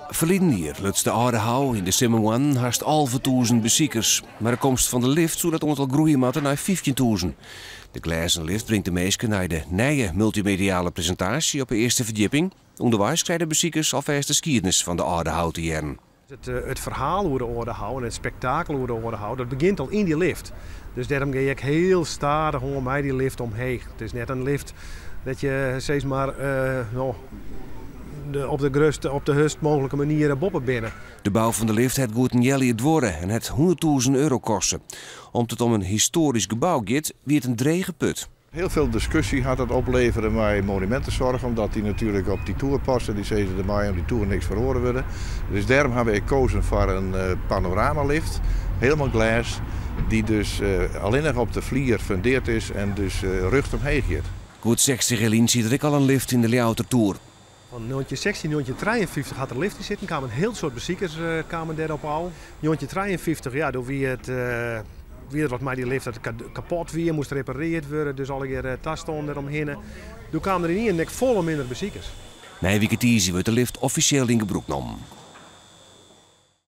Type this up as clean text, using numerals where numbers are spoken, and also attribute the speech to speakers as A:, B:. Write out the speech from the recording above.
A: Ferliden jier luts de Aldehou yn de simmermoannen hast 11.000 besikers. Mei de komst fan de lift soe dat oantal groeie moatte nei 15.000. De glêzen lift bringt de minsken nei de nije multymediale presintaasje op 'e earste ferdjipping. Underweis krije de besikers alfêst de skiednis fan de Aldehou te hearren.
B: It ferhaal oer de Aldehou en it spektakel oer de Aldehou, dat begjint al yn dy lift. Dus dêrom gean je ek hiel stadichoan mei dy lift omheech. It is net in lift dat je sis mar no, op de grutste, op de hurdst mooglike manier boppe binne.
A: De bou fan de lift hat goed in healjier duorre en hat €100.000 koste. Om't it om in histoarysk gebou giet, wie it in drege put.
C: Hiel folle diskusje hat dat oplevere mei Monumentenzorg, omdat dy natuerlik op dy toer passe. Dy sizze der mei oan dy toer niks feroare wurde. Dus dêrom hawwe wy keazen foar in panoramalift, hielendal glês, dy't dus allinnich op de flier fundeard is en dus rjocht omheech giet.
A: Goed 60 jier lyn siet der ek al in lift yn de Ljouwerter toer.
B: Fan 1916, 1953 hat der lift yn sitten, kamen in hiel soad besikers kamen dêrop ôf. 1953, ja, doe wie it wie der wat mei dy lift dat it kapot wie, moast reparearre wurde, dus allegear tastannen deromhinne. Doe kamen der ynienen ek folle minder besikers.
A: Nije wike tiisdei wurdt de lift offisjeel yn gebrûk nommen.